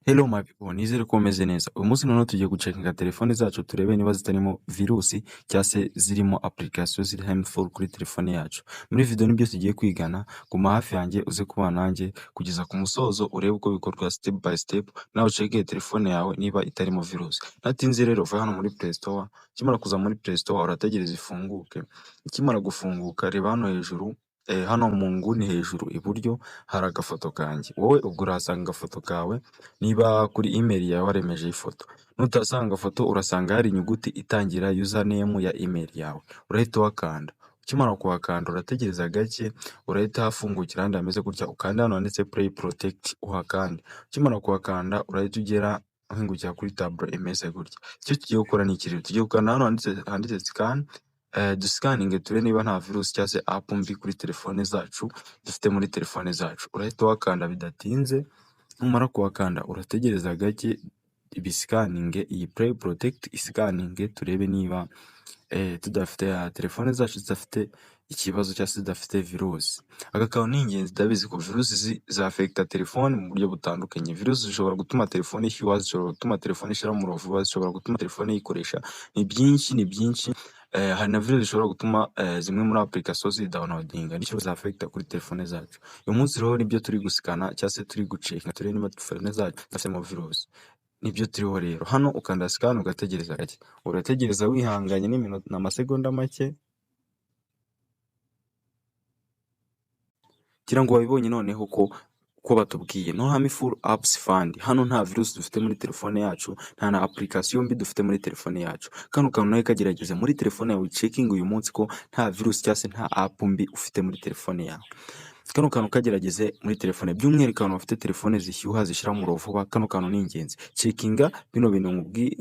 Hello my people, nizere ko umeze neza. Uyu munsi noneho tugiye gucekinga telefone zacu, turebe niba zitarimo virusi cyangwa se zirimo application ziri harmful kuri telefone yacu. Muri video nibyo tugiye kwigana, guma hafi yanjye uze kubana nanjye kugeza ku musozo, urebe uko bikorwa step by step, nawe ucekinge telefone yawe niba itarimo virusi. Ntatinze rero, va hano muri Play Store, ukimara kuza muri Play Store urategereza ifunguke. Ikimara gufunguka, reba hano hejuru, hano mu nguni hejuru iburyo hari agafoto kanjye. Wowe ubwo urahasanga agafoto kawe niba kuri email yawe waremejeho ifoto. Nutasanga agafoto, urasanga hari inyuguti itangira username ya email yawe. Urahita uhakanda. Ukimara kuhakanda urategereza gake, urahita hafungukira ahandi hameze gutya, ukande hano handitse Play Protect uhakande. Ukimara kuhakanda urahita ugera uhingukira kuri tableau imeze gutya. Icyo tugiye gukora ni iki rero? Tugiye gukanda hano handitse scan, dusikaninge turebe niba nta virusi cyangwa se app mbi kuri telefone zacu dufite muri telefone zacu. Urahita uhakanda bidatinze, numara kuhakanda urategereza gake bisikaninge, iyi Play Protect isikaninge turebe niba tudafite telefone zacu zidafite ikibazo cyangwa se zidafite virusi. Aka kantu ni ingenzi, ndabizi ko virusi zafekita telefone mu buryo butandukanye. Virusi zishobora gutuma telefone ishyuha, zishobora gutuma telefone ishira umuriro vuba, zishobora gutuma telefone yikoresha, ni byinshi, ni byinshi. Hari na virusi zishobora gutuma zimwe muri application zidawunilodinga, nicyo zafekita kuri telefone zacu. Uyu munsi rero nibyo turi gusikana cyangwa se turi gucekinga, turebe niba telefone zacu zidafitemo virusi. Nibyo turiho rero. Hano ukanda scan ugategereza gake. Urategereza wihanganye n'iminota, amasegonda make. Ngira ngo wabibonye noneho ko batubwiye no harmful apps found. Hano nta virusi dufite muri telefone yacu, nta na application mbi dufite muri telefone yacu. Kano kantu nawe kagerageze muri telefone yawe, checking uyu munsi ko nta virusi cyangwa se nta app mbi ufite muri telefone yawe. Kano kantu kagerageze muri telefone, by'umwihariko abantu bafite telefone zishyuha, zishyira umuriro vuba, kano kantu ni ingenzi. Cekinga bino bintu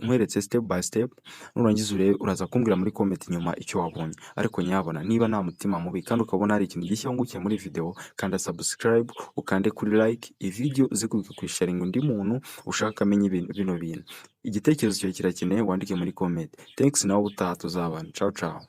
nkweretse step by step, nurangiza urebe, uraza kumbwira muri comment nyuma icyo wabonye. Ariko nyabona niba nta mutima mubi kandi ukabona hari ikintu gishya wungukiye muri video, kanda subscribe, ukande kuri like, iyi video uze kwibuka kuyisharinga undi muntu ushaka amenya bino bintu. Igitekerezo cyawe kirakenewe, wandike muri comment. Thanks, nawe ubutaha tuzabana. Ciao ciao.